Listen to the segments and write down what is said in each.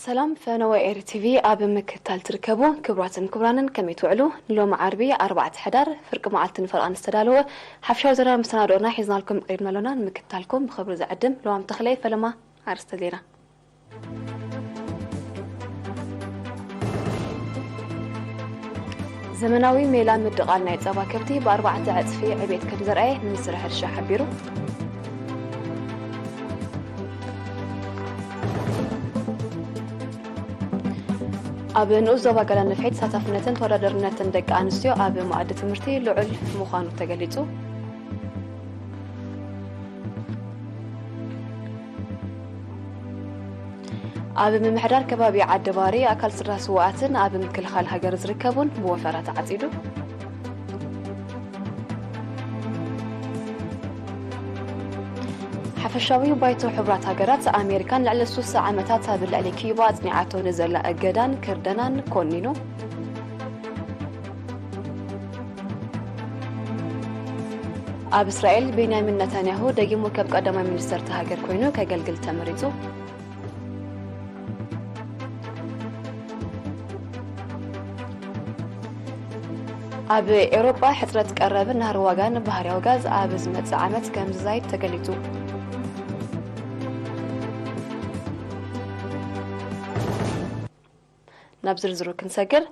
ሰላም ፈነወ ኤሪ ቲቪ ኣብ ምክትታል ትርከቡ ክቡራትን ክቡራንን፣ ከመይ ትውዕሉ? ንሎሚ ዓርቢ ኣርባዕተ ሕዳር ፍርቂ መዓልትን ፈረቓን ዝተዳለወ ሓፍሻዊ ዘረባ መሰናድኦና ሒዝናልኩም ቀሪብና ኣሎና። ንምክትታልኩም ብኽብሪ ዝዕድም ለዋም ተኽለይ። ፈለማ ኣርእስተ ዜና። ዘመናዊ ሜላ ምድቓል ናይ ጸባ ከብቲ ብኣርባዕተ ዕጽፊ ዕቤት ከም ዘርኣየ ሚኒስትሪ ሕርሻ ሓቢሩ። ኣብ ንኡስ ዞባ ገላን ንፍሒት ተሳታፍነትን ተወዳዳርነትን ደቂ ኣንስትዮ ኣብ መኣዲ ትምህርቲ ልዑል ምዃኑ ተገሊጹ። ኣብ ምምሕዳር ከባቢ ዓዲ ባሪ ኣካል ስድራ ስውኣትን ኣብ ምክልኻል ሃገር ዝርከቡን ብወፈራ ተዓጺዱ። ሓፈሻዊ ባይቶ ሕቡራት ሃገራት ኣሜሪካን ልዕሊ ስሳ ዓመታት ኣብ ልዕሊ ኪዩባ ኣጽኒዓቶ ንዘላ እገዳን ክርደናን ኮኒኑ። ኣብ እስራኤል ቤንያሚን ነታንያሁ ደጊሙ ከም ቀዳማይ ሚኒስተር እታ ሃገር ኮይኑ ከገልግል ተመሪጹ። ኣብ ኤውሮጳ ሕጽረት ቀረብን ናህሪ ዋጋን ባህርያዊ ጋዝ ኣብ ዝመጽእ ዓመት ከም ዝዛይድ ተገሊጹ። ናብ ዝርዝሩ ክንሰግር፣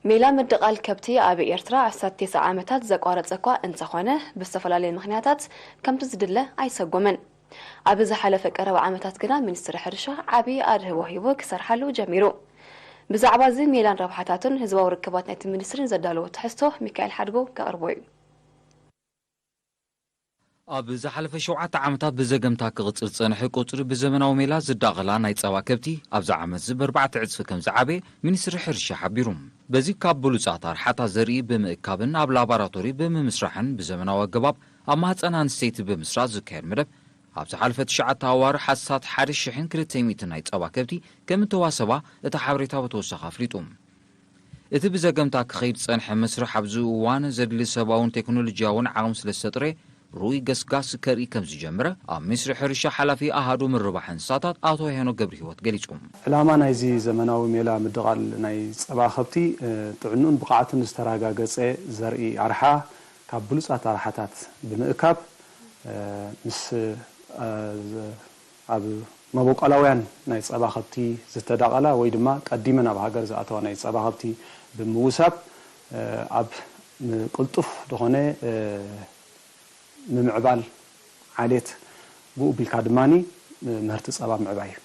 ሜላ ምድቓል ከብቲ ኣብ ኤርትራ ዓሰርተ ተስዓ ዓመታት ዘቋረጸ እኳ እንተኾነ፣ ብዝተፈላለየ ምኽንያታት ከምቲ ዝድለ ኣይሰጎመን። ኣብ ዝሓለፈ ቀረባ ዓመታት ግና ሚኒስትሪ ሕርሻ ዓቢ ኣድህቦ ሂቡ ክሰርሓሉ ጀሚሩ። ብዛዕባ እዚ ሜላን ረብሓታቱን ህዝባዊ ርክባት ናይቲ ሚኒስትሪን ዘዳለዎ ትሕዝቶ ሚካኤል ሓድጉ ከቕርቦ እዩ። ኣብ ዝሓለፈ ሸውዓተ ዓመታት ብዘገምታ ክቕጽል ዝጸንሐ ቁጽሪ ብዘመናዊ ሜላ ዝዳቐላ ናይ ጸባ ከብቲ፣ ኣብዚ ዓመት እዚ ብኣርባዕተ ዕጽፊ ከም ዝዓበየ ሚኒስትሪ ሕርሻ ሓቢሩ። በዚ ካብ ብሉጻት ኣርሓታት ዘርኢ ብምእካብን ኣብ ላቦራቶሪ ብምምስራሕን ብዘመናዊ ኣገባብ ኣብ ማህጸን ኣንስተይቲ ብምስራጽ ዝካየድ መደብ፣ ኣብ ዝሓለፈ ትሽዓተ ኣዋርሕ ኣስታት ሓደ ሽሕን ክልተ ሚእትን ናይ ጸባ ከብቲ ከም እተዋሰባ እቲ ሓበሬታ ብተወሳኺ ኣፍሊጡ። እቲ ብዘገምታ ክኸይድ ዝጸንሐ መስርሕ ኣብዚ እዋን ዘድሊ ሰብኣውን ቴክኖሎጂያውን ዓቕሚ ስለ ዝተጥረየ፣ ርኡይ ገስጋስ ከርኢ ከም ዝጀመረ ኣብ ሚኒስትሪ ሕርሻ ሓላፊ ኣሃዱ ምርባሕ እንስሳታት ኣቶ ሄኖክ ገብረሂወት ገሊጹ። ዕላማ ናይዚ ዘመናዊ ሜላ ምድቓል ናይ ጸባ ከብቲ፣ እ፣ ጥዕንኡን ብቕዓቱን ዝተረጋገጸ ዘርኢ ኣርሓ ካብ ብሉጻት ኣርሓታት ብምእካብ፣ እ፣ ምስ፣ እ፣ ዝ-፣ ኣብ መበቆላውያን ናይ ጸባ ከብቲ ዝተዳቐላ ወይ ድማ ቀዲመን ኣብ ሃገር ዝኣተዋ ናይ ጸባ ከብቲ ብምውሳብ፣ እ፣ ኣብ ም-፣ ቅልጡፍ ዝኾነ፣ እ፣ ምምዕባል ዓሌት፣ ብኡ ቢልካ ድማኒ ምህርቲ ጸባ ምዕባይ እዩ።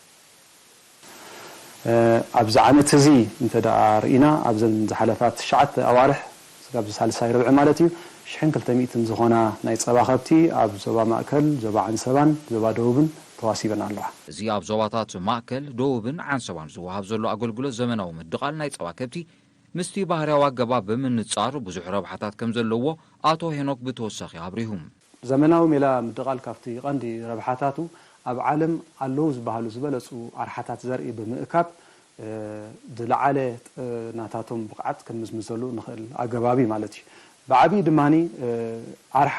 እ፣ ኣብዚ ዓመት እዚ እንተ ደኣ ርኢና፣ ኣብዘን ዝሓለፋ ትሽዓተ ኣዋርሕ፣ ስጋብ ሳልሳይ ርብዒ ማለት እዩ፣ ሽሕን ክልተ ሚእትን ዝኾና ናይ ጸባ ከብቲ ኣብ ዞባ ማእከል፣ ዞባ ዓንሰባን ዞባ ደቡብን ተዋሲበን ኣለዋ። እዚ ኣብ ዞባታት ማእከል፣ ደቡብን ዓንሰባን ዝወሃብ ዘሎ ኣገልግሎት ዘመናዊ ምድቓል ናይ ጸባ ከብቲ፣ ምስቲ ባህርያዊ ኣገባብ ብምንጻር ብዙሕ ረብሓታት ከም ዘለዎ ኣቶ ሄኖክ ብተወሳኺ ኣብሪሁ። ዘመናዊ ሜላ ምድቓል ካብቲ ቀንዲ ረብሓታቱ፣ ኣብ ዓለም ኣለዉ ዝበሃሉ ዝበለጹ ኣርሓታት ዘርኢ ብምእካብ፣ እ፣ ዝለዓለ፣ እ፣ ናታቶም ብቕዓት ክንምዝምዘሉ ንኽእል ኣገባብ እዩ ማለት እዩ። ብዓብዪ ድማኒ፣ እ፣ ኣርሓ፣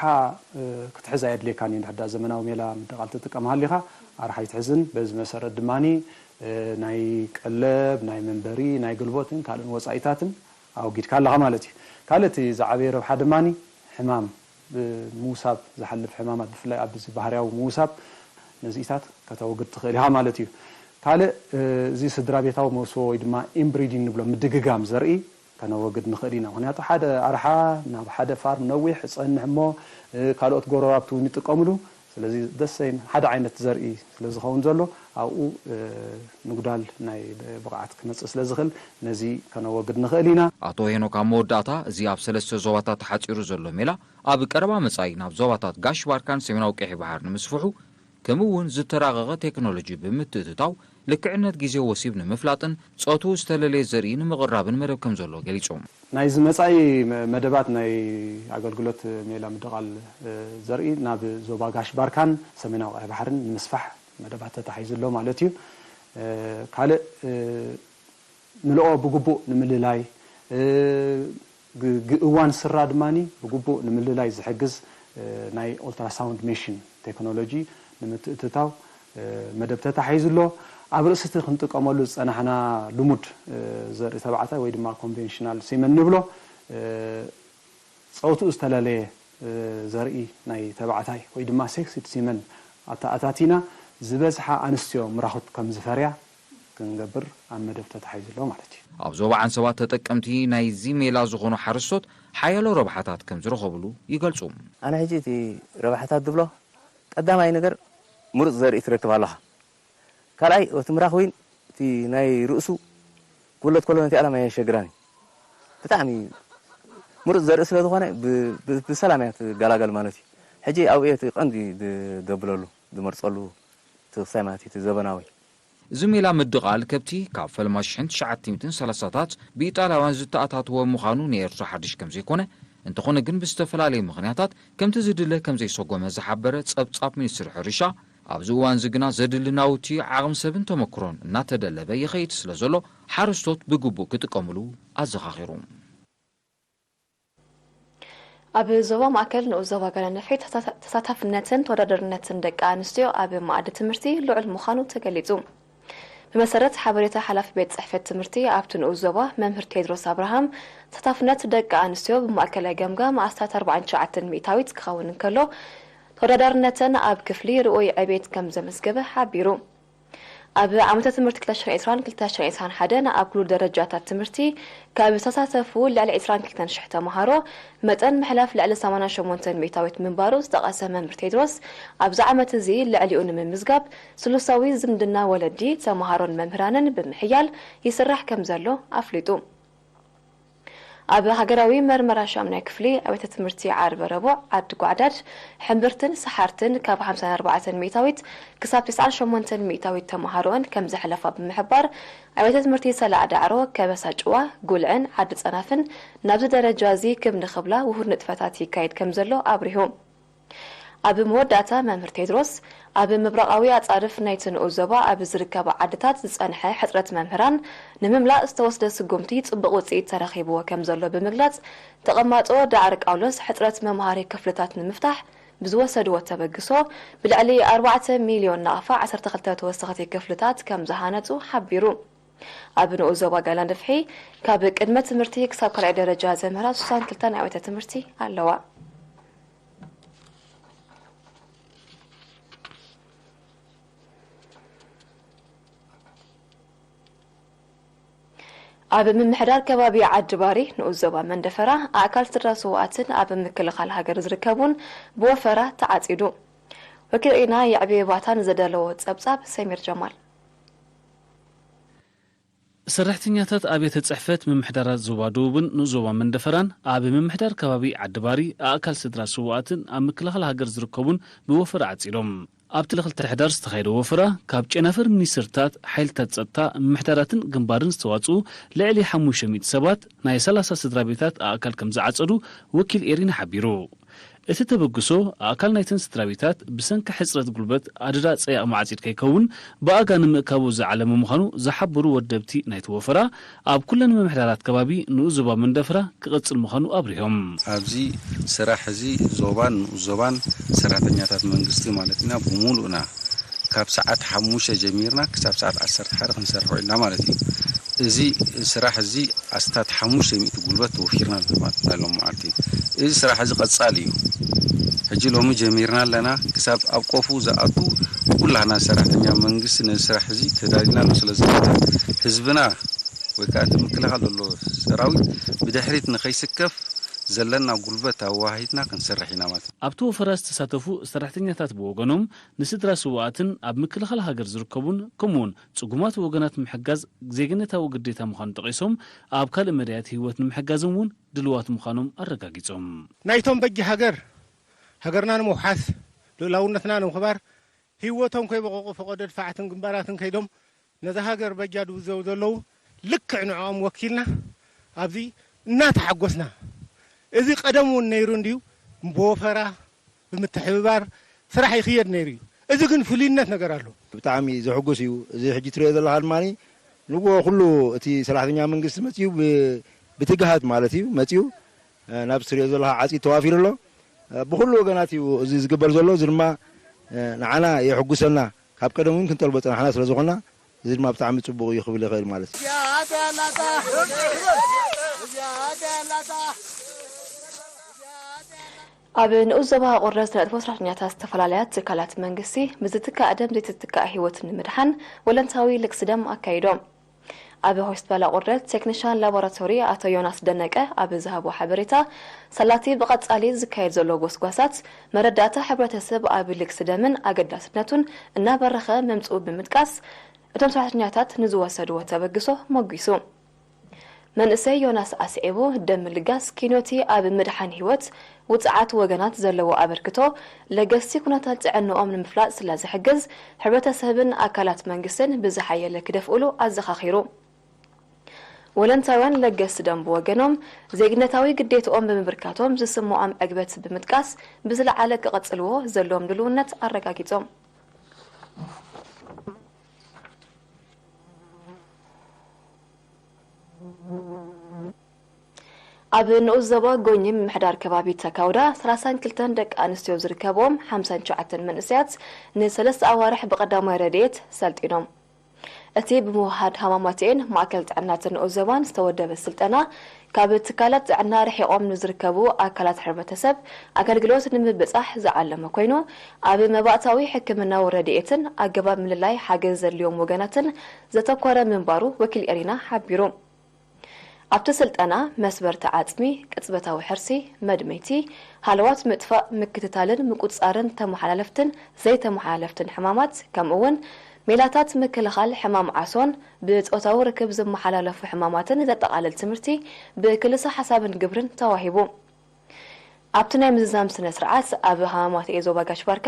እ፣ ክትሕዝ ኣየድልየካን እዩ። እንድሕር ደኣ ዘመናዊ ሜላ ምድቓል ትጥቀም ሃሊኻ፣ ኣርሓ ኣይትሕዝን። በዚ መሰረት ድማኒ፣ እ፣ ናይ ቀለብ፣ ናይ መንበሪ፣ ናይ ግልቦትን ካልእን ወጻኢታትን ኣወጊድካ ኣለኻ ማለት እዩ። ካልእ እቲ ዝዓበየ ረብሓ ድማኒ ሕማም ብምውሳብ ዝሓልፍ ሕማማት፣ ብፍላይ ኣብዚ ባህርያዊ ምውሳብ ነዚኢታት ከተወግድ ትኽእል ኢኻ ማለት እዩ። ካልእ፣ እ፣ እዚ ስድራ ቤታዊ መውስቦ ወይ ድማ ኢንብሪዲንግ ንብሎ፣ ምድግጋም ዘርኢ ከነወግድ ንኽእል ኢና። ምኽንያቱ ሓደ ኣርሓ ናብ ሓደ ፋርም ነዊሕ ይጸንሕ እሞ፣ እ፣ ካልኦት ጎረባብቲ እውን ይጥቀምሉ። ስለዚ ደሰይም ሓደ ዓይነት ዘርኢ ስለ ዝኸውን ዘሎ፣ ኣብኡ፣ እ፣ ምጉዳል ናይ ብቕዓት ክመጽእ ስለ ዝኽእል፣ ነዚ ከነወግድ ንኽእል ኢና። ኣቶ ሄኖክ ኣብ መወዳእታ፣ እዚ ኣብ ሰለስተ ዞባታት ተሓጺሩ ዘሎ ሜላ፣ ኣብ ቀረባ መጻኢ ናብ ዞባታት ጋሽ ባርካን ሰሜናዊ ቀይሕ ባሕር ንምስፍሑ፣ ከምኡ እውን ዝተራቐቐ ቴክኖሎጂ ብምትእትታው፣ ልክዕነት ግዜ ወሲብ ንምፍላጥን ጾትኡ ዝተለለየ ዘርኢ ንምቕራብን መደብ ከም ዘሎ ገሊጹ። ናይዚ መጻኢ መ-፣ መደባት ናይ ኣገልግሎት ሜላ ምድቓል፣ እ፣ ዘርኢ ናብ ዞባ ጋሽ ባርካን ሰሜናዊ ቀይሕ ባሕርን ንምስፋሕ መደባት ተታሒዙ ኣሎ ማለት እዩ። እ፣ ካልእ፣ እ፣ ምልኦ ብግቡእ ንምልላይ፣ እ፣ ግ-፣ ግ-፣ እዋን ስራ ድማኒ ብግቡእ ንምልላይ ዝሕግዝ፣ እ፣ ናይ ኦልትራሳውንድ ሜሽን ቴክኖሎጂ ንምትእትታው፣ መደብ ተታሒዙ ኣሎ። ኣብ ርእሲ እቲ ክንጥቀመሉ ዝጸናሕና ልሙድ ዘርኢ ተባዕታይ ወይ ድማ ኮንቬንሽናል ሲመን ንብሎ ጸወትኡ ዝተለለየ ዘርኢ ናይ ተባዕታይ ወይ ድማ ሴክሲድ ሲመን ኣተኣታቲና ዝበዝሓ ኣንስትዮ ምራኹት ከም ዝፈርያ ክንገብር ኣብ መደብ ተታሒዙ ኣሎ ማለት እዩ። ኣብ ዞባ ዓንሰባ ተጠቀምቲ ናይዚ ሜላ ዝኾኑ ሓረስቶት ሓያሎ ረብሓታት ከም ዝረኸብሉ ይገልጹ። ኣነ ሕጂ እቲ ረብሓታት ዝብሎ ቀዳማይ ነገር ምሩፅ ዘርኢ ትረክብ ኣለኻ። ካልኣይ እቲ ምራኽ ወይን እቲ ናይ ርእሱ ክውለድ ከሎ ነቲ ዓላማ የሸግራኒ። ብጣዕሚ ምሩፅ ዘርኢ ስለ ዝኾነ ብ- ብ- ብሰላም እያ ትገላገል ማለት እዩ። ሕጂ ኣብኡ እየ እቲ ቀንዲ ድ- ደብለሉ ዝመርፀሉ እቲ ክሳይ ማለት እዩ እቲ ዘበናዊ። እዚ ሜላ ምድቓል ከብቲ ካብ ፈልማ ሽሕን ትሽዓተ ሚእትን ሰላሳታት ብኢጣልያውያን ዝተኣታተወ ምዃኑ ንኤርትራ ሓድሽ ከም ዘይኮነ፣ እንተኾነ ግን ብዝተፈላለዩ ምኽንያታት ከምቲ ዝድለ ከም ዘይሰጎመ ዝሓበረ ጸብጻብ ሚኒስትሪ ሕርሻ፣ ኣብዚ እዋንዚ ግና ዘድሊ ናውቲ፣ ዓቕሚ ሰብን ተመክሮን እናተደለበ ይኸይድ ስለ ዘሎ ሓረስቶት ብግቡእ ክጥቀምሉ ኣዘኻኺሩ። ኣብ ዞባ ማእከል ንኡስ ዞባ ጋላነፍሒ ተሳታፍነትን ተወዳዳርነትን ደቂ ኣንስትዮ ኣብ መኣዲ ትምህርቲ ልዑል ምዃኑ ተገሊጹ። ብመሰረት ሓበሬታ ሓላፊ ቤት ጽሕፈት ትምህርቲ ኣብቲ ንኡስ ዞባ መምህር ቴድሮስ ኣብርሃም፣ ተሳታፍነት ደቂ ኣንስትዮ ብማእከላይ ገምጋም ኣስታት ኣርባዓን ትሽዓተን ሚእታዊት ክኸውን እንከሎ፣ ተወዳዳርነተን ኣብ ክፍሊ ርኡይ ዕቤት ከም ዘመዝገበ ሓቢሩ። ኣብ ዓመተ ትምህርቲ ክልተ ሽሕን ዕስራን ክልተ ሽሕን ዕስራን ሓደን ኣብ ኩሉ ደረጃታት ትምህርቲ ካብ ዝተሳተፉ ልዕሊ ዕስራን ክልተን ሽሕ ተምሃሮ መጠን ምሕላፍ ልዕሊ ሰማንያን ሸሞንተን ሚእታዊት ምንባሩ ዝጠቐሰ መምህር ቴድሮስ፣ ኣብዚ ዓመት እዚ ልዕሊኡ ንምምዝጋብ ስሉሳዊ ዝምድና ወለዲ፣ ተምሃሮን መምህራንን ብምሕያል ይስራሕ ከም ዘሎ ኣፍሊጡ። ኣብ ሃገራዊ መርመራ ሻምናይ ክፍሊ ኣብያተ ትምህርቲ ዓርበ ረቡዕ ዓዲ ጓዕዳድ፣ ሕምብርትን ሰሓርትን ካብ ሓምሳን ኣርባዕተን ሚእታዊት ክሳብ ትስዓን ሸሞንተን ሚእታዊት ተምሃሮኣን ከም ዘሕለፋ ብምሕባር፣ ኣብያተ ትምህርቲ ሰላዕ ዳዕሮ፣ ከበሳ ጭዋ፣ ጉልዕን ዓዲ ጸናፍን ናብዚ ደረጃ እዚ ክብ ንኽብላ ውሁድ ንጥፈታት ይካየድ ከም ዘሎ ኣብሪሁ። ኣብ መወዳእታ መምህር ቴድሮስ፣ ኣብ ምብራቓዊ ኣጻርፍ ናይቲ ንኡስ ዞባ ኣብ ዝርከባ ዓድታት ዝጸንሐ ሕጽረት መምህራን ንምምላእ ዝተወስደ ስጉምቲ ጽቡቕ ውጽኢት ተረኺብዎ ከም ዘሎ ብምግላጽ፣ ተቐማጦ ዳዕሮ ቃውሎስ ሕጽረት መምሃሪ ክፍልታት ንምፍታሕ ብዝወሰድዎ ተበግሶ፣ ብልዕሊ ኣርባዕተ ሚልዮን ናቕፋ ዓሰርተ ክልተ ተወሰኽቲ ክፍልታት ከም ዝሃነጹ ሓቢሩ። ኣብ ንኡስ ዞባ ጋይላንድ ፍሒ፣ ካብ ቅድመ ትምህርቲ ክሳብ ካልኣይ ደረጃ ዘምህራ ስሳን ክልተን ኣብያተ ትምህርቲ ኣለዋ። ኣብ ምምሕዳር ከባቢ ዓዲ ባሪ ንኡስ ዞባ መንደፈራ ኣእካል ስድራ ስውኣትን ኣብ ምክልኻል ሃገር ዝርከቡን ብወፈራ ተዓጺዱ። ወኪል ሪና የዕብየ ባታ ንዘዳለዎ ጸብጻብ ሰሚር ጀማል። ሰራሕተኛታት ኣብያተ ጽሕፈት ምምሕዳራት ዞባ ደቡብን ንኡስ ዞባ መንደፈራን ኣብ ምምሕዳር ከባቢ ዓዲ ባሪ ኣእካል ስድራ ስውኣትን ኣብ ምክልኻል ሃገር ዝርከቡን ብወፈራ ዓጺዶም። ኣብቲ ለኽልተ ሕዳር ዝተኻየደ ወፈራ ካብ ጨናፍር ሚኒስትርታት፣ ሓይልታት ጸጥታ፣ ምምሕዳራትን ግንባርን ዝተዋጽኡ ልዕሊ ሓሙሽተ ሚእቲ ሰባት ናይ ሰላሳ ስድራ ቤታት ኣእካል ከም ዝዓጸዱ ወኪል ኤሪና ሓቢሩ። እቲ ተበግሶ ኣእካል ናይተን ስድራ ቤታት ብሰንኪ ሕጽረት ጉልበት ኣደዳ ጸያቕ ማዕጺድ ከይከውን ብኣጋ ንምእካቡ ዝዓለመ ምዃኑ ዝሓበሩ ወደብቲ ናይቲ ወፈራ፣ ኣብ ኩለን ምምሕዳራት ከባቢ ንኡስ ዞባ መንደፈራ ክቕጽል ምዃኑ ኣብሪሆም። ኣብዚ ስራሕ እዚ ዞባን ንኡስ ዞባን ሰራሕተኛታት መንግስቲ ማለት ኢና ብምሉእና ካብ ሰዓት ሓሙሽተ ጀሚርና ክሳብ ሰዓት ዓሰርተ ሓደ ክንሰርሕ ውዒልና ማለት እዩ። እዚ ስራሕ እዚ ኣስታት ሓሙሽተ ሚእቲ ጉልበት ተወፊርና ኣለና ሎም መዓልቲ። እዚ ስራሕ እዚ ቀጻሊ እዩ። ሕጂ ሎሚ ጀሚርና ኣለና። ክሳብ ኣብ ቆፉ ዝኣቱ ኩላህና ሰራሕተኛ መንግስቲ ነዚ ስራሕ እዚ ተዳሊና ኣሎ። ስለ ዝነበረ ህዝብና ወይ ከዓ እቲ ምክልኻል ዘሎ ሰራዊት ብድሕሪት ንኸይስከፍ ዘለና ጉልበት ኣዋሃሂድና ክንሰርሕ ኢና ማለት እዩ። ኣብቲ ወፈራ ዝተሳተፉ ሰራሕተኛታት ብወገኖም ንስድራ ስውኣትን ኣብ ምክልኻል ሃገር ዝርከቡን ከምኡውን ጽጉማት ወገናት ምሕጋዝ ዜግነታዊ ግዴታ ምዃኑ ጠቒሶም ኣብ ካልእ መዳያት ህይወት ንምሕጋዞም እውን ድልዋት ምዃኖም ኣረጋጊጾም። ናይቶም በጊ ሃገር ሃገርና ንምውሓስ ልኡላውነትና ንምኽባር ህይወቶም ከይበቐቑ ፈቐዶ ድፋዓትን ግንባራትን ከይዶም ነዛ ሃገር በጃ ድውዘው ዘለዉ ልክዕ ንዕኦም ወኪልና ኣብዚ እናተሓጎስና፣ እዚ ቀደም እውን ነይሩ እንድዩ፣ ብወፈራ ብምትሕብባር ስራሕ ይኽየድ ነይሩ እዩ። እዚ ግን ፍሉይነት ነገር ኣለዎ። ብጣዕሚ ዘሕጉስ እዩ። እዚ ሕጂ ትሪኦ ዘለኻ ድማ ንግሆ ኩሉ እቲ ሰራሕተኛ መንግስቲ መፂኡ ብትግሃት ማለት እዩ መፂኡ ናብዚ ትሪኦ ዘለኻ ዓፂድ ተዋፊሩ ኣሎ። ብኹሉ ወገናት እዩ እዚ ዝግበር ዘሎ። እዚ ድማ ንዓና የሕጉሰና። ካብ ቀደም እውን ክንጠልቦ ጸናሕና ስለ ዝኾና፣ እዚ ድማ ብጣዕሚ ጽቡቕ እዩ ክብል ይኽእል ማለት እዩ። ኣብ ንኡስ ዞባ ቁርደት ዝነጥፉ ሰራሕተኛታት ዝተፈላለያ ትካላት መንግስቲ ብዝትካእ ደም ዘይትትካእ ህይወት ንምድሓን ወለንታዊ ልግሲ ደም ኣካይዶም። ኣብ ሆስፒታል ኣቑርደት ቴክኒሻን ላቦራቶሪ ኣቶ ዮናስ ደነቀ ኣብ ዝሃቦ ሓበሬታ፣ ሰላቲ ብቐጻሊ ዝካየድ ዘሎ ጎስጓሳት መረዳእታ ሕብረተሰብ ኣብ ልግሲ ደምን ኣገዳስነቱን እናበረኸ ምምጽኡ ብምጥቃስ፣ እቶም ሰራሕተኛታት ንዝወሰድዎ ተበግሶ ሞጒሱ። መንእሰይ ዮናስ ኣስዒቡ፣ ደም ምልጋስ ኪኖቲ ኣብ ምድሓን ህይወት ውጽዓት ወገናት ዘለዎ ኣበርክቶ፣ ለገስቲ ኩነታት ጥዕንኦም ንምፍላጥ ስለ ዝሕግዝ፣ ሕብረተሰብን ኣካላት መንግስትን ብዝሓየለ ክደፍኡሉ ኣዘኻኺሩ። ወለንታውያን ለገስቲ ደም ብወገኖም፣ ዜግነታዊ ግዴትኦም ብምብርካቶም ዝስምዖም ዕግበት ብምጥቃስ፣ ብዝለዓለ ክቐጽልዎ ዘለዎም ድልውነት ኣረጋጊጾም። ኣብ ንኡስ ዞባ ጎኝ ምምሕዳር ከባቢ ተካውዳ ሰላሳን ክልተን ደቂ ኣንስትዮ ዝርከብዎም ሓምሳን ትሽዓተን መንእሰያት ንሰለስተ ኣዋርሕ ብቐዳማይ ረድኤት ሰልጢኖም። እቲ ብምውሃድ ሃማማትኤን ማእከል ጥዕናት ንኡስ ዞባን ዝተወደበ ስልጠና፣ ካብ ትካላት ጥዕና ርሒቖም ንዝርከቡ ኣካላት ሕብረተሰብ ኣገልግሎት ንምብጻሕ ዝዓለመ ኮይኑ፣ ኣብ መባእታዊ ሕክምናዊ ረድኤትን ኣገባብ ምልላይ ሓገዝ ዘድልዮም ወገናትን ዘተኮረ ምንባሩ ወኪል ኤሪና ሓቢሩ። ኣብቲ ስልጠና፣ መስበርቲ ዓጽሚ፣ ቅጽበታዊ ሕርሲ፣ መድመይቲ፣ ሃለዋት ምጥፋእ፣ ምክትታልን ምቁጽጻርን ተመሓላለፍትን ዘይተመሓላለፍትን ሕማማት፣ ከምኡ'ውን ሜላታት ምክልኻል ሕማም ዓሶን ብጾታዊ ርክብ ዝመሓላለፉ ሕማማትን ዘጠቓልል ትምህርቲ ብክልሰ ሓሳብን ግብርን ተዋሂቡ። ኣብቲ ናይ ምዝዛም ስነ ስርዓት፣ ኣብ ሃማማተኤ ዞባ ጋሽ ባርካ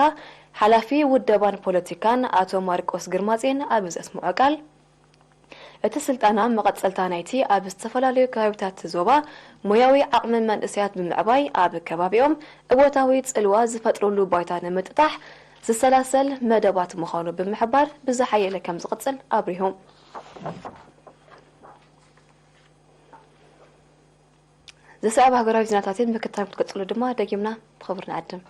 ሓላፊ ውደባን ፖለቲካን ኣቶ ማርቆስ ግርማጼን ኣብ ዘስምዖ ቃል፣ እቲ ስልጠና መቐጸልታ ናይቲ ኣብ ዝተፈላለዩ ከባቢታት ዞባ ሞያዊ ዓቕሚ መንእሰያት ብምዕባይ፣ ኣብ ከባቢኦም እወታዊ ጽልዋ ዝፈጥርሉ ባይታ ንምጥጣሕ ዝሰላሰል መደባት ምዃኑ ብምሕባር፣ ብዝሓየለ ከም ዝቕጽል ኣብሪሁ። ዝሰዕብ ሃገራዊ ዜናታት ምክትታል ክትቅጽሉ ድማ ደጊምና ብኽብሪ ንዕድም።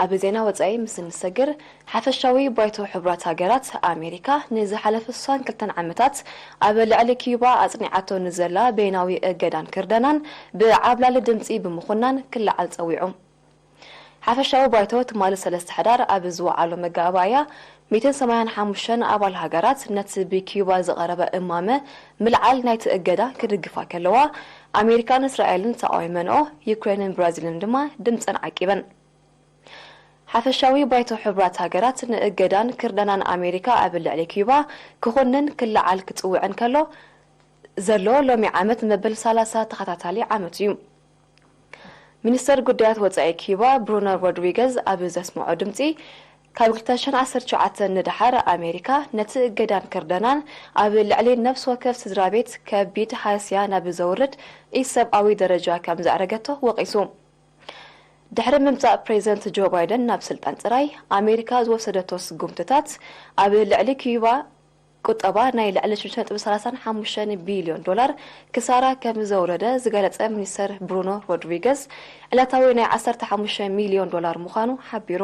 ኣብ ዜና ወጻኢ ምስ እንሰግር፣ ሓፈሻዊ ባይቶ ሕቡራት ሃገራት ኣሜሪካ ንዝሓለፈ ስሳን ክልተን ዓመታት ኣብ ልዕሊ ኪዩባ ኣጽኒዓቶ ንዘላ በይናዊ እገዳን ክርደናን ብዓብላሊ ድምጺ ብምኹናን ክለዓል ጸዊዑ። ሓፈሻዊ ባይቶ ትማሊ ሰለስተ ሕዳር ኣብ ዝወዓሎ መጋባእያ፣ ሚእትን ሰማንያን ሓሙሽተን ኣባል ሃገራት ነቲ ብኪዩባ ዝቐረበ እማመ ምልዓል ናይቲ እገዳ ክድግፋ ከለዋ፣ ኣሜሪካን እስራኤልን ተቓዊመንኦ፣ ዩክሬንን ብራዚልን ድማ ድምጸን ዓቂበን። ሓፈሻዊ ባይቶ ሕቡራት ሃገራት ንእገዳን ክርደናን ኣሜሪካ ኣብ ልዕሊ ኪዩባ ክኹንን ክለዓል ክጽውዕን ከሎ ዘሎ ሎሚ ዓመት መበል ሰላሳ ተኸታታሊ ዓመት እዩ። ሚኒስተር ጉዳያት ወጻኢ ኪዩባ ብሩኖ ሮድሪገዝ ኣብ ዘስምዖ ድምጺ፣ ካብ ክልተ ሽሕን ዓሰርተ ትሽዓተን ንደሓር ኣሜሪካ ነቲ እገዳን ክርደናን ኣብ ልዕሊ ነፍሲ ወከፍ ስድራ ቤት ከቢድ ሃስያ ናብ ዘውርድ ኢሰብኣዊ ደረጃ ከም ዘዕረገቶ ወቒሱ። ድሕሪ ምምጻእ ፕሬዚደንት ጆ ባይደን ናብ ስልጣን ጥራይ፣ ኣሜሪካ ዝወሰደቶ ስጉምትታት ኣብ ልዕሊ ኪዩባ ቁጠባ ናይ ልዕሊ ሽዱሽተ ነጥቢ ሰላሳን ሓሙሽተን ቢልዮን ዶላር ክሳራ ከም ዘውረደ ዝገለጸ ሚኒስተር ብሩኖ ሮድሪገዝ፣ ዕለታዊ ናይ ዓሰርተ ሓሙሽተ ሚልዮን ዶላር ምዃኑ ሓቢሩ።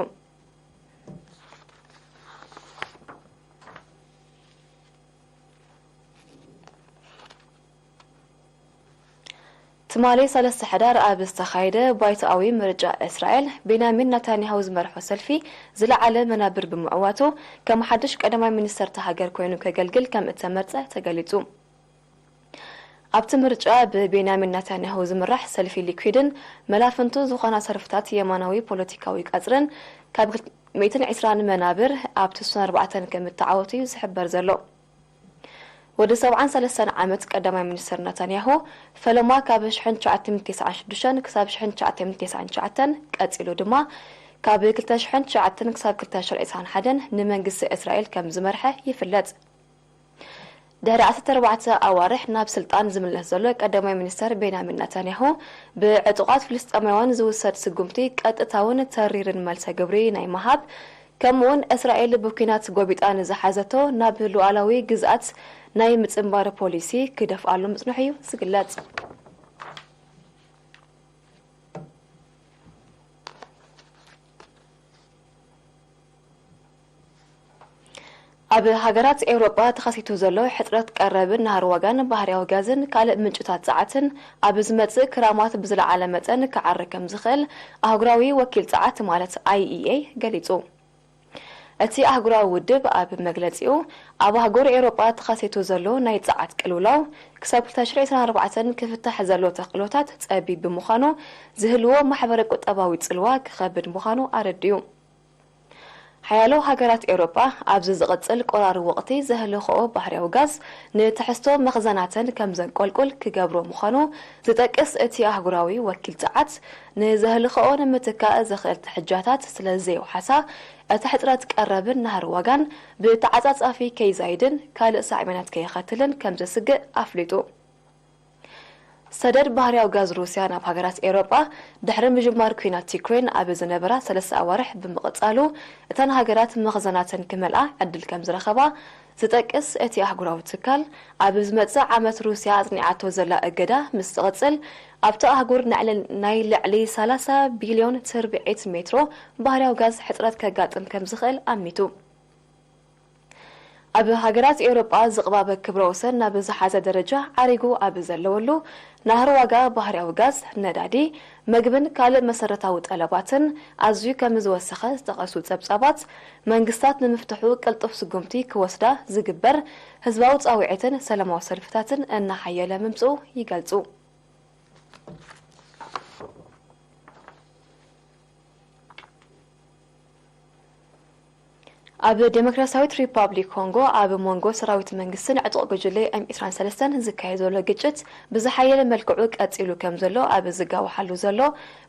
ትማሊ ሰለስተ ሕዳር ኣብ ዝተኻየደ ባይቶኣዊ ምርጫ እስራኤል፣ ቤንያሚን ናታንያሁ ዝመርሖ ሰልፊ ዝለዓለ መናብር ብምዕዋቱ፣ ከም ሓድሽ ቀዳማይ ሚኒስተር እታ ሃገር ኮይኑ ከገልግል ከም እተመርጸ ተገሊጹ። ኣብቲ ምርጫ ብቤንያሚን ናታንያሁ ዝምራሕ ሰልፊ ሊኩድን መላፍንቱ ዝኾና ሰልፍታት የማናዊ ፖለቲካዊ ቀጽርን ካብ ሚእትን ዕስራን መናብር ኣብቲ ስሳን ኣርባዕተን ከም እተዓወቱ እዩ ዝሕበር ዘሎ። ወዲ ሰብዓን ሰለስተን ዓመት ቀዳማይ ሚኒስተር ናታንያሁ፣ ፈለማ ካብ ሽሕን ትሽዓተ ሚእትን ተስዓን ሽዱሽተን ክሳብ ሽሕን ትሽዓተ ሚእትን ተስዓን ትሽዓተን፣ ቀጺሉ ድማ ካብ ክልተ ሽሕን ትሽዓተን ክሳብ ክልተ ሽሕን ዕስራን ሓደን ንመንግስቲ እስራኤል ከም ዝመርሐ ይፍለጥ። ድሕሪ ዓሰርተ ኣርባዕተ ኣዋርሕ ናብ ስልጣን ዝምለስ ዘሎ ቀዳማይ ሚኒስተር ቤንያሚን ናታንያሁ፣ ብዕጡቓት ፍልስጤማውያን ዝውሰድ ስጉምቲ ቀጥታውን ተሪርን መልሰ ግብሪ ናይ ምሃብ ከምኡውን እስራኤል ብኲናት ጎቢጣ ንዝሓዘቶ ናብ ሉዓላዊ ግዝኣት ናይ ምጽንባር ፖሊሲ ክደፍኣሉ ምጽንሑ እዩ ዝግለጽ። ኣብ ሃገራት ኤውሮጳ ተኸሲቱ ዘሎ ሕጽረት ቀረብን ናህሪ ዋጋን ባህርያዊ ጋዝን ካልእ ምንጭታት ጸዓትን ኣብ ዝመጽእ ክራማት ብዝለዓለ መጠን ክዓሪ ከም ዝኽእል ኣህጉራዊ ወኪል ጸዓት ማለት ኣይ ኢ ኤ ገሊጹ። እቲ ኣህጉራዊ ውድብ ኣብ መግለጺኡ፣ ኣብ ኣህጉር ኤውሮጳ ተኸሲቱ ዘሎ ናይ ጸዓት ቅልውላው ክሳብ ክልተ ሽሕ ዕስራን ኣርባዕተን ክፍታሕ ዘሎ ተኽእሎታት ጸቢብ ብምዃኑ ዝህልዎ ማሕበረ ቁጠባዊ ጽልዋ ክኸብድ ምዃኑ ኣረዲኡ። ሓያሎ ሃገራት ኤውሮጳ ኣብዚ ዝቕጽል ቆራሪ ወቕቲ ዘህልኽኦ ባህርያዊ ጋዝ ንትሕዝቶ መኽዘናተን ከም ዘንቆልቁል ክገብሮ ምዃኑ ዝጠቅስ እቲ ኣህጉራዊ ወኪል ጸዓት፣ ንዘህልኽኦ ንምትካእ ዘኽእል ትሕጃታት ስለ ዘየውሓሳ፣ እቲ ሕጽረት ቀረብን ናህሪ ዋጋን ብተዓጻጻፊ ከይዛይድን ካልእ ሳዕቤናት ከየኸትልን ከም ዘስግእ ኣፍሊጡ። ሰደድ ባህርያዊ ጋዝ ሩስያ ናብ ሃገራት ኤውሮጳ ድሕሪ ምጅማር ኲናት ዩክሬን ኣብ ዝነበራ ሰለስተ ኣዋርሕ ብምቕጻሉ፣ እተን ሃገራት መኽዘናተን ክመልኣ ዕድል ከም ዝረኸባ ዝጠቅስ እቲ ኣህጉራዊ ትካል፣ ኣብ ዝመጽእ ዓመት ሩስያ ኣጽኒዓቶ ዘላ እገዳ ምስ ትቕጽል፣ ኣብቲ ኣህጉር ንዕሊ ናይ ልዕሊ ሰላሳ ቢልዮን ትርብዒት ሜትሮ ባህርያዊ ጋዝ ሕጽረት ከጋጥም ከም ዝኽእል ኣሚቱ። ኣብ ሃገራት ኤውሮጳ ዝቕባበ ክብረ ወሰን ናብ ዝሓዘ ደረጃ ዓሪጉ ኣብ ዘለወሉ፣ ናህሪ ዋጋ ባህርያዊ ጋዝ፣ ነዳዲ፣ መግብን ካልእ መሰረታዊ ጠለባትን ኣዝዩ ከም ዝወሰኸ ዝጠቐሱ ጸብጻባት፣ መንግስታት ንምፍትሑ ቅልጡፍ ስጉምቲ ክወስዳ ዝግበር ህዝባዊ ጻውዒትን ሰላማዊ ሰልፍታትን እናሓየለ ምምጽኡ ይገልጹ። ኣብ ዴሞክራሲያዊት ሪፓብሊክ ኮንጎ ኣብ መንጎ ሰራዊት መንግስትን ዕጡቕ ጉጅለ ኤም ዕስራን ሰለስተን ዝካየድ ዘሎ ግጭት ብዝሓየለ መልክዑ ቀጺሉ ከም ዘሎ ኣብ ዝጋወሓሉ ዘሎ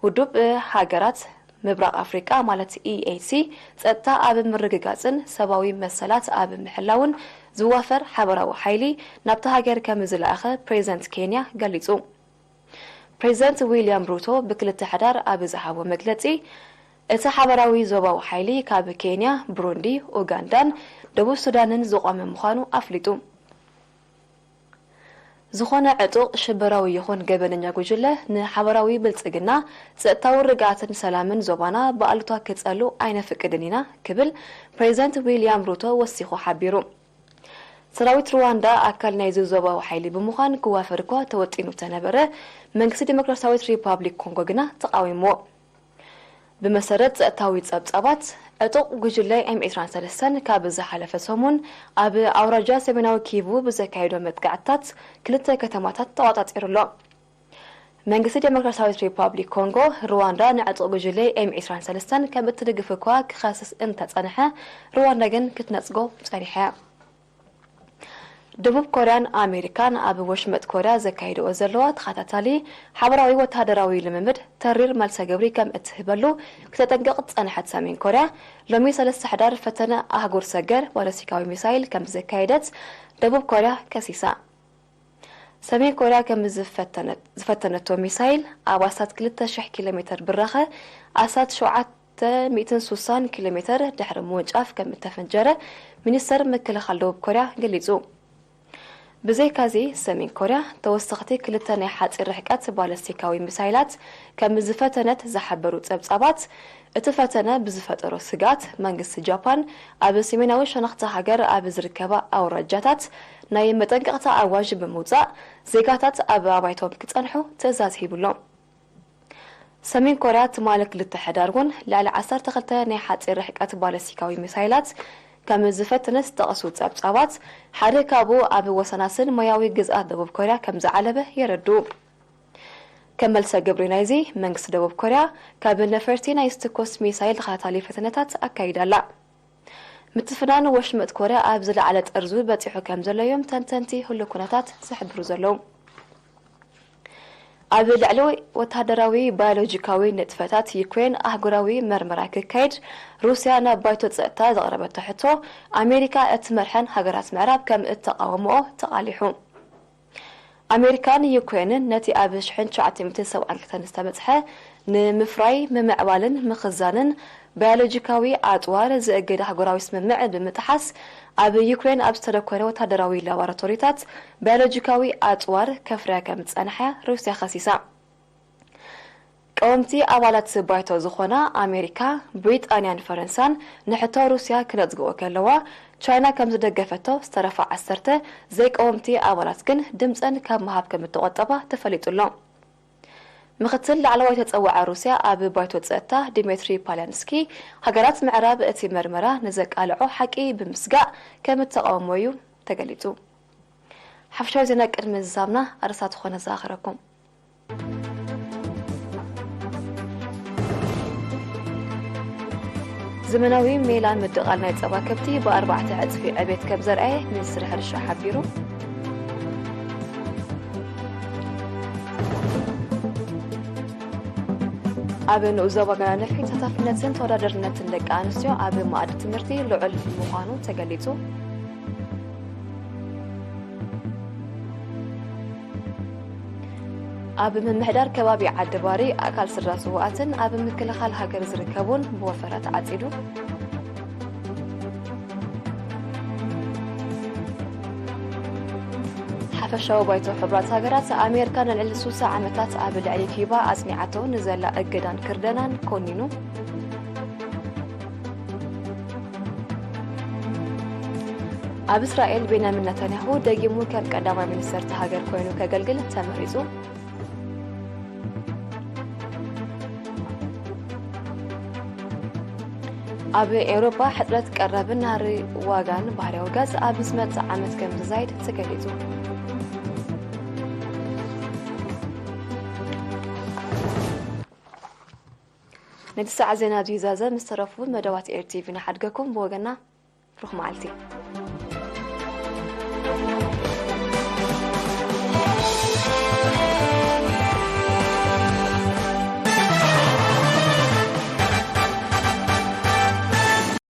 ውዱብ ሃገራት ምብራቕ ኣፍሪቃ ማለት ኢ ኤ ሲ ጸጥታ ኣብ ምርግጋጽን ሰብኣዊ መሰላት ኣብ ምሕላውን ዝዋፈር ሓበራዊ ሓይሊ ናብታ ሃገር ከም ዝለኣኸ ፕሬዚደንት ኬንያ ገሊጹ። ፕሬዚደንት ዊልያም ሩቶ ብክልተ ሕዳር ኣብ ዝሃቦ መግለጺ፣ እቲ ሓበራዊ ዞባዊ ሓይሊ ካብ ኬንያ፣ ብሩንዲ፣ ኡጋንዳን ደቡብ ሱዳንን ዝቖመ ምዃኑ ኣፍሊጡ። ዝኾነ ዕጡቕ፣ ሽበራዊ ይኹን ገበነኛ ጉጅለ ንሓበራዊ ብልጽግና፣ ጸጥታዊ ርግኣትን ሰላምን ዞባና ብኣሉታ ክጸሉ ኣይነፍቅድን ኢና ክብል ፕሬዚደንት ዊልያም ሩቶ ወሲኹ ሓቢሩ። ሰራዊት ሩዋንዳ ኣካል ናይዚ ዞባዊ ሓይሊ ብምዃን ክዋፈር እኳ ተወጢኑ እንተነበረ፣ መንግስቲ ዲሞክራሲያዊት ሪፓብሊክ ኮንጎ ግና ተቓዊምዎ። ብመሰረት ጸጥታዊ ጸብጻባት፣ ዕጡቕ ጉጅለ ኤም ዕስራን ሰለስተን ካብ ዝሓለፈ ሰሙን ኣብ ኣውራጃ ሰሜናዊ ኪቩ ብዘካየዶ መጥቃዕትታት ክልተ ከተማታት ተቖጻጺሩ ኣሎ። መንግስቲ ዴሞክራሲያዊት ሪፓብሊክ ኮንጎ፣ ሩዋንዳ ንዕጡቕ ጉጅለ ኤም ዕስራን ሰለስተን ከም እትድግፍ እኳ ክኸስስ እንተጸንሐ፣ ሩዋንዳ ግን ክትነጽጎ ጸኒሓ እያ። ደቡብ ኮርያን ኣሜሪካን ኣብ ወሽመጥ ኮርያ ዘካይድኦ ዘለዋ ተኸታታሊ ሓበራዊ ወተሃደራዊ ልምምድ ተሪር መልሰ ግብሪ ከም እትህበሉ ክተጠንቅቕ ዝጸንሐት ሰሜን ኮርያ፣ ሎሚ ሰለስተ ሕዳር ፈተነ ኣህጉር ሰገር ባለስቲካዊ ሚሳይል ከም ዘካየደት ደቡብ ኮርያ ከሲሳ። ሰሜን ኮርያ ከም ዝፈተነት-፣ ዝፈተነቶ ሚሳይል ኣብ ኣስታት ክልተ ሽሕ ኪሎ ሜተር ብራኸ ኣስታት ሸውዓተ ሚእትን ሱሳን ኪሎ ሜተር ድሕሪ ምውንጫፍ ከም እተፈንጀረ ሚኒስተር ምክልኻል ደቡብ ኮርያ ገሊጹ። ብዘይካዚ፣ ሰሜን ኮርያ ተወሰኽቲ ክልተ ናይ ሓጺር ርሕቀት ባለስቲካዊ ሚሳይላት ከም ዝፈተነት ዝሓበሩ ጸብጻባት፣ እቲ ፈተነ ብዝፈጠሮ ስግኣት፣ መንግስቲ ጃፓን ኣብ ሰሜናዊ ሸነኽቲ ሃገር ኣብ ዝርከባ ኣውራጃታት ናይ መጠንቀቕታ ኣዋጅ ብምውጻእ፣ ዜጋታት ኣብ ኣባይቶም ክጸንሑ ትእዛዝ ሂቡ ኣሎ። ሰሜን ኮርያ ትማሊ ክልተ ሕዳር እውን ልዕሊ ዓሰርተ ክልተ ናይ ሓጺር ርሕቀት ባለስቲካዊ ሚሳይላት ከም ዝፈተነት ዝጠቐሱ ጸብጻባት፣ ሓደ ካብኡ ኣብ ወሰናስን ማያዊ ግዝኣት ደቡብ ኮርያ ከም ዝዓለበ የረድኡ። ከም መልሰ ግብሪ ናይዚ፣ መንግስቲ ደቡብ ኮርያ ካብ ነፈርቲ ናይ ዝትኮስ ሚሳይል ተኸታታሊ ፈተነታት ኣካይዳ ኣላ። ምትፍናን ወሽመጥ ኮርያ ኣብ ዝለዓለ ጠርዙ በጺሑ ከም ዘሎ እዮም ተንተንቲ ህሉው ኩነታት ዝሕብሩ ዘለዉ። ኣብ ልዕሊ ወተሃደራዊ ባዮሎጂካዊ ንጥፈታት ዩክሬን ኣህጉራዊ መርመራ ክካየድ ሩስያ ናብ ባይቶ ጸጥታ ዘቕረበቶ ሕቶ፣ ኣሜሪካ እትመርሐን ሃገራት ምዕራብ ከም እተቓወምኦ ተቓሊሑ። ኣሜሪካን ዩክሬንን ነቲ ኣብ ሽሕን ትሽዓተ ሚእትን ሰብዓን ክልተን ዝተበጽሐ ንምፍራይ፣ ምምዕባልን ምኽዛንን ባዮሎጂካዊ ኣጽዋር ዝእግድ ኣህጉራዊ ስምምዕ ብምጥሓስ፣ ኣብ ዩክሬን ኣብ ዝተደኮነ ወታደራዊ ላቦራቶሪታት ባዮሎጂካዊ ኣጽዋር ከፍርያ ከም ዝጸንሐ ሩስያ ከሲሳ። ቀወምቲ ኣባላት ባይቶ ዝኾና ኣሜሪካ፣ ብሪጣንያን ፈረንሳን ንሕቶ ሩስያ ክነጽግኦ ከለዋ፣ ቻይና ከም ዝደገፈቶ ዝተረፋ ዓሰርተ ዘይቀወምቲ ኣባላት ግን ድምጸን ካብ ምሃብ ከም እተቖጠባ ተፈሊጡ ኣሎ። ምኽትል ላዕለዋይ ተጸዋዒ ሩስያ ኣብ ባይቶ ጸጥታ ዲሜትሪ ፓልያንስኪ፣ ሃገራት ምዕራብ እቲ መርመራ ንዘቃልዖ ሓቂ ብምስጋእ ከም እተቓወሞ እዩ ተገሊጹ። ሓፈሻዊ ዜና ቅድሚ ዝዛምና ኣርእስታት ዝኾነ ዘኻኽረኩም። ዘመናዊ ሜላ ምድቓል ናይ ጸባ ከብቲ ብኣርባዕተ ዕጽፊ ዕቤት ከም ዘርኣየ ሚኒስትሪ ሕርሻ ሓቢሩ። ኣብ ንኡስ ዞባ ገናነፍሒ ተሳታፍነትን ተወዳደርነትን ደቂ ኣንስትዮ ኣብ መኣዲ ትምህርቲ ልዑል ምዃኑ ተገሊጹ። ኣብ ምምሕዳር ከባቢ ዓዲ ባሪ ኣካል ስድራ ስውኣትን ኣብ ምክልኻል ሃገር ዝርከቡን ብወፈራ ተዓጺዱ። ሓፈሻዊ ባይቶ ሕቡራት ሃገራት፣ ኣሜሪካ ንልዕሊ ስሳ ዓመታት ኣብ ልዕሊ ኪባ ኣጽኒዓቶ ንዘላ እገዳን ክርደናን ኮኒኑ። ኣብ እስራኤል፣ ቤንያሚን ነታንያሁ ደጊሙ ከም ቀዳማይ ሚኒስተር እታ ሃገር ኮይኑ ከገልግል ተመሪጹ። ኣብ ኤውሮጳ ሕጽረት ቀረብን ናህሪ ዋጋን ባህርያዊ ጋዝ ኣብ ዝመጽእ ዓመት ከም ዝዛይድ ተገሊጹ። ነቲ ሰዓት ዜና ኣብዚ ይዛዘም። ምስ ተረፉ መደባት ኤር ቲ ቪ ንሓድገኩም። ብወገና ብሩኽ መዓልቲ።